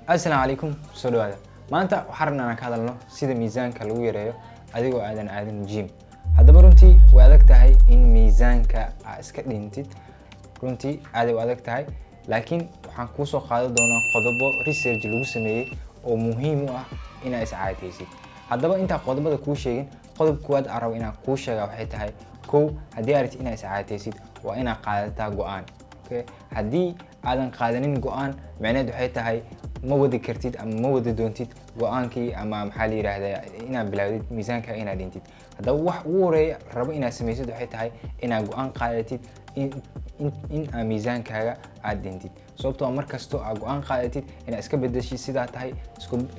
Assalaamu calaykum, soo dhawaada. Maanta waxaan rabnaa inaan ka hadalno sida miisaanka lagu yareeyo adigoo aadan aadin gym. Haddaba runtii way adag tahay in miisaanka aa iska dhintid, runtii aaday u adag tahay, laakiin waxaan kuusoo qaadan doonaa qodobo research lagu sameeyey oo muhiim u ah inaa iscaateysid. Haddaba intaan qodobada kuu sheegin, qodob koowaad aan rabo inaan kuu sheega waxay tahay: kow, haddii aad rabtid inaa iscaateysid, waa inaad qaadataa go-aan. Okay, haddii aadan qaadanin go-aan, micneed waxay tahay ma wadi kartid ama ma wadi doontid go-aankii ama, maxaa la yidhaahdaa, inaad bilaawdid miisaanka inaad dhintid. Haddaba wax ugu horeeya rabo inaad samaysid waxay tahay inaad go-aan qaadatid in aa miisaankaaga aad dhintid, sababtoo mar kastoo aad go-aan qaadatid inaad iska bedeshid sidaa tahay,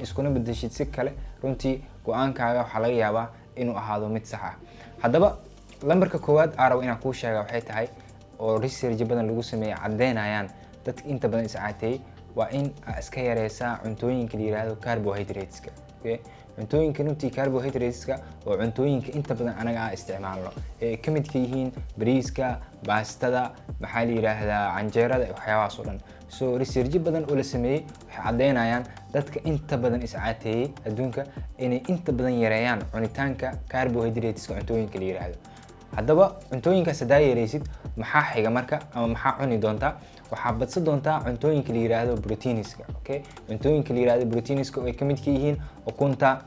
iskuna bedeshid si kale, runtii go-aankaaga waxaa laga yaabaa inuu ahaado mid sax ah. Haddaba lambarka koowaad aa rabo inaan kuu sheega waxay tahay, oo research badan lagu sameeyey caddeynayaan dadka inta badan iscaateeyey, waa in aa iska yareysaa cuntooyinka la yiraahdo carbohydrateska. Okay, cuntooyinka runtii carbohydrateska oo cuntooyinka inta badan anaga aan isticmaalno ee ay ka midka yihiin bariiska, baastada, maxaa la yiraahdaa, canjeerada, waxyaabahaas oo dhan. So research badan oo la sameeyey waxay caddeynayaan dadka inta badan iscaateeyey adduunka inay inta badan yareeyaan cunitaanka carbohydrateska, cuntooyinka la yiraahdo. Haddaba cuntooyinkaas haddaa yareysid, maxaa xiga marka ama maxaa cuni doontaa? Waxaa badsan doontaa cuntooyinka la yiraahdo proteinska. Okay, cuntooyinka la yiraahdo proteinska oo ay ka midka yihiin ukunta,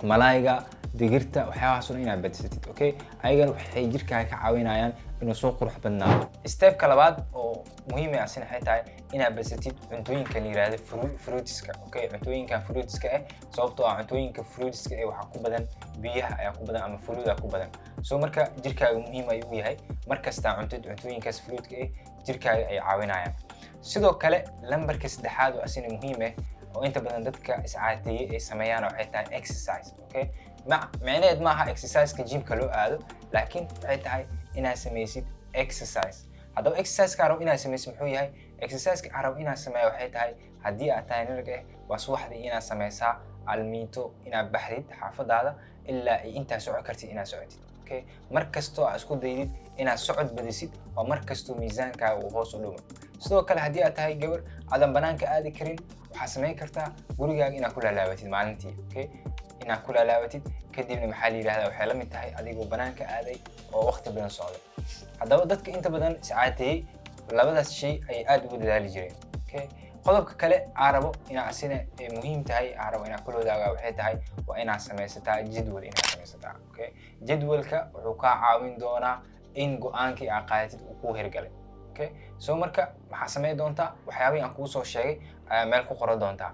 malaayga, digirta, waxyaabahaas oo dhan inaad badsatid. Okay, ayagana waxay jirkaaga ka caawinayaan inuu soo qurux badnaado. Stepka labaad oo muhiim ah asina waxay tahay inaad badsatid cuntooyinka la yiraahdo fruitska. Okay, cuntooyinka fruitska ah, sababtoo ah cuntooyinka fruitska eh waxaa ku badan biyaha ayaa ku badan ama fruit ku badan. So marka jirkaaga muhiim ayuu u yahay mar kastaa cuntid cuntooyinkaas fruitka ah, jirkaaga ay caawinayaan. Sidoo kale lambarka saddexaad oo asina muhiim ah oo inta badan dadka iscaateeyey ay sameeyaan waxay tahay exercise. Okay, micnaheed maaha exerciseka gymka loo aado, laakiin waxay tahay inaad samaysid exercise. Haddaba exerciseka rabo inaad samaysid muxuu yahay? Exerciseka aan rabo inaad sameeyo waxay tahay, haddii aad tahay nin rag ah, waa subaxdii inaad sameysaa almiito, inaad baxdid xaafadaada ilaa ay intaa socon kartid inaad socotid. Okay, mar kastoo aad isku daydid inaad socod badisid, waa mar kastoo miisaankaaga uu hoos u dhimo. Sidoo kale haddii aad tahay gabar aadan banaanka aadi karin, waxaad samayn kartaa gurigaaga inaad ku laalaabatid maalintii. Okay, inaad ku laalaabatid, kadibna, maxaa la yidhahdaa, waxay la mid tahay adigoo banaanka aaday oo waqti badan socday. Haddaba dadka inta badan iscaateeyey labadaas shay ayay aad ugu dadaali jireen. Okay, qodobka kale aa rabo inaa asina ay muhiim tahay aa rabo inaa kula wadaaga waxay tahay waa inaad samaysataa jadwal, inaad samaysataa. Okay, jadwalka wuxuu kaa caawin doonaa in go-aankii aad qaadatid uu kuu hirgalay. Okay, so marka maxaa samayn doontaa? Waxyaabihii aan kuu soo sheegay ayaa meel ku qoran doontaa.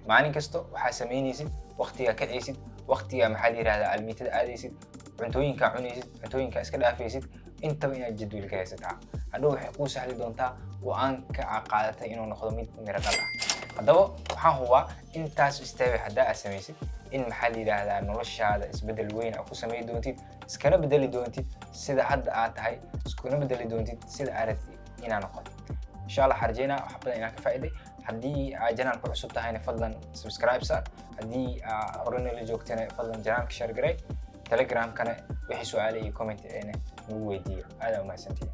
Maalin kasta waxaa samaynaysid, waqtigaa kacaysid, waqtigaa, maxaa la yihahdaa, almiitada aadaysid, cuntooyinkaa cunaysid, cuntooyinkaa iska dhaafaysid, intaba inaad jadwal garaysataa. Hadhow waxay kuu sahli doontaa go-aanka aad qaadatay inuu noqdo mid miro dhal ah. Haddaba waxaan hubaa intaas step haddaa aad samaysid in, maxaa la yidhaahdaa, noloshaada isbeddel weyn aad ku samay doontid, iskana bedeli doontid sida hadda aad tahay, iskuna bedeli doontid sida aad rabtid inaad noqoto. Insha Allah waxaan rajeynaa wax badan inaan ka faa'iiday. Haddii aad channelka cusub tahayna, fadlan subscribe saar. Haddii aa horena la joogtana, fadlan channelka share garay. Telegramkana wixii su-aale iyo comment eena nagu weydiiyo. Aad aa umahadsantihiin.